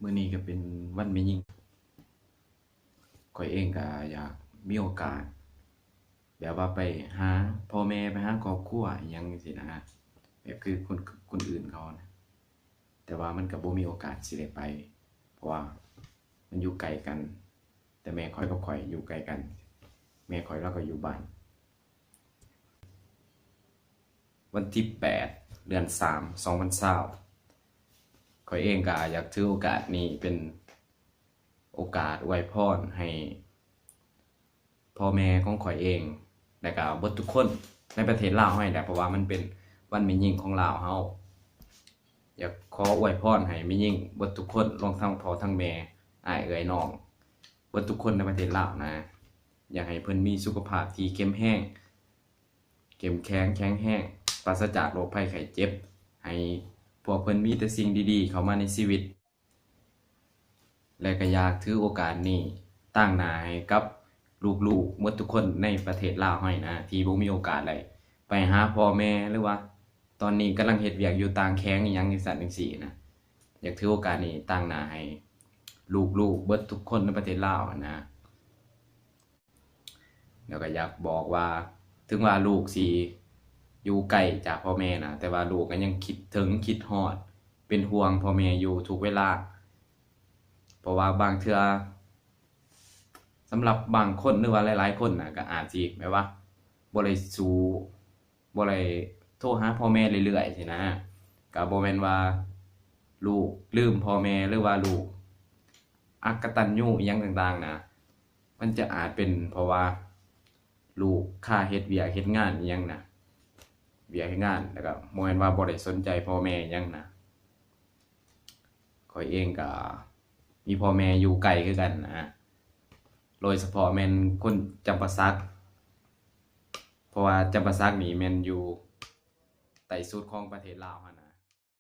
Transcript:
ມື້ນີ້ກໍເປັນວັນແມ່ຍິງ ຂ້ອຍເອງກໍຢາກມີໂອກາດ ແບບວ່າໄປຫາພໍ່ແມ່ ໄປຫາຄອບຄົວອີ່ຫຍັງຈັ່ງຊີ້ນະ ແບບຄືຄົນ ຄົນອື່ນເຂົານະ ແຕ່ວ່າມັນກໍບໍ່ມີໂອກາດຊິໄດ້ໄປ ເພາະວ່າມັນຢູ່ໄກກັນ ແຕ່ແມ່ຂ້ອຍກັບຂ້ອຍຢູ່ໃກ້ກັນ ແມ່ຂ້ອຍລາວກໍຢູ່ບ້ານ. ວັນທີແປດ ເດືອນສາມ ສອງພັນຊາວ ຂ້ອຍເອງກໍຢາກຖືໂອກາດນີ້ເປັນໂອກາດອວຍພອນໃຫ້ພໍ່ແມ່ຂອງຂ້ອຍເອງ ແລະກະເບິດທຸກຄົນໃນປະເທດລາວເຮົານີ້ແຫຼະ ເພາະວ່າມັນເປັນວັນແມ່ຍິງຂອງລາວເຮົາ. ຢາກຂໍອວຍພອນໃຫ້ແມ່ຍິງເບິດທຸກຄົນ ລວມທັງພໍ່ທັງແມ່ ອ້າຍເອື້ອຍນ້ອງ ເບິດທຸກຄົນໃນປະເທດລາວນະ ຢາກໃຫ້ເພິ່ນມີສຸຂະພາບທີ່ເຂັ້ມແຮງ ເຂັ້ມແຂງ ແຂງແຮງ ປາສະຈາກໂລກໄພໄຂ້ເຈັບ ໃຫ້ພວກເພິ່ນມີແຕ່ສິ່ງດີໆເຂົ້າມາໃນຊີວິດ ແລະກໍຢາກຖືໂອກາດນີ້ຕາງໜ້າໃຫ້ກັບລູກໆໝົດທຸກຄົນໃນປະເທດລາວເຮົານີ້ນະ ທີ່ບໍ່ມີໂອກາດໄດ້ໄປຫາພໍ່ແມ່ ຫຼືວ່າຕອນນີ້ກຳລັງເຮັດວຽກຢູ່ຕ່າງແຂວງອີ່ຫຍັງຈັ່ງຊັ້ນຈັ່ງຊີ້ນະ ຢາກຖືໂອກາດນີ້ຕາງໜ້າໃຫ້ລູກໆເບິດທຸກຄົນໃນປະເທດລາວຫັ້ນນະ. ແລ້ວກໍຢາກບອກວ່າ ເຖິງວ່າລູກຊິຢູ່ໄກຈາກພໍ່ແມ່ນະ ແຕ່ວ່າລູກກໍຍັງຄິດເຖິງ ຄິດຮອດ ເປັນຫ່ວງພໍ່ແມ່ຢູ່ທຸກເວລາ ເພາະວ່າບາງເທື່ອ ສຳລັບບາງຄົນ ຫຼືວ່າຫຼາຍໆຄົນນະ ກໍອາດຊິແບບວ່າບໍ່ໄດ້ສູ້ ບໍ່ໄດ້ໂທຫາພໍ່ແມ່ເລື້ອຍໆຊີ້ນະ ກໍບໍ່ແມ່ນວ່າລູກລືມພໍ່ແມ່ ຫຼືວ່າລູກອັກກະຕັນຍູອີ່ຫຍັງຕ່າງໆນະ ມັນຈະອາດເປັນເພາະວ່າລູກຄາເຮັດວຽກເຮັດງານອີ່ຫຍັງນະ ວຽກເຮັດງານ ແລ້ວກໍບໍ່ແມ່ນວ່າບໍ່ໄດ້ສົນໃຈພໍ່ແມ່ອີ່ຫຍັງນະ. ຂ້ອຍເອງກໍມີພໍ່ແມ່ຢູ່ໄກຄືກັນນະ ໂດຍສະເພາະແມ່ນຄົນຈຳປາສັກ ເພາະວ່າຈຳປາສັກນີ້ແມ່ນຢູ່ໃຕ້ສຸດຂອງປະເທດລາວຫັ້ນນະ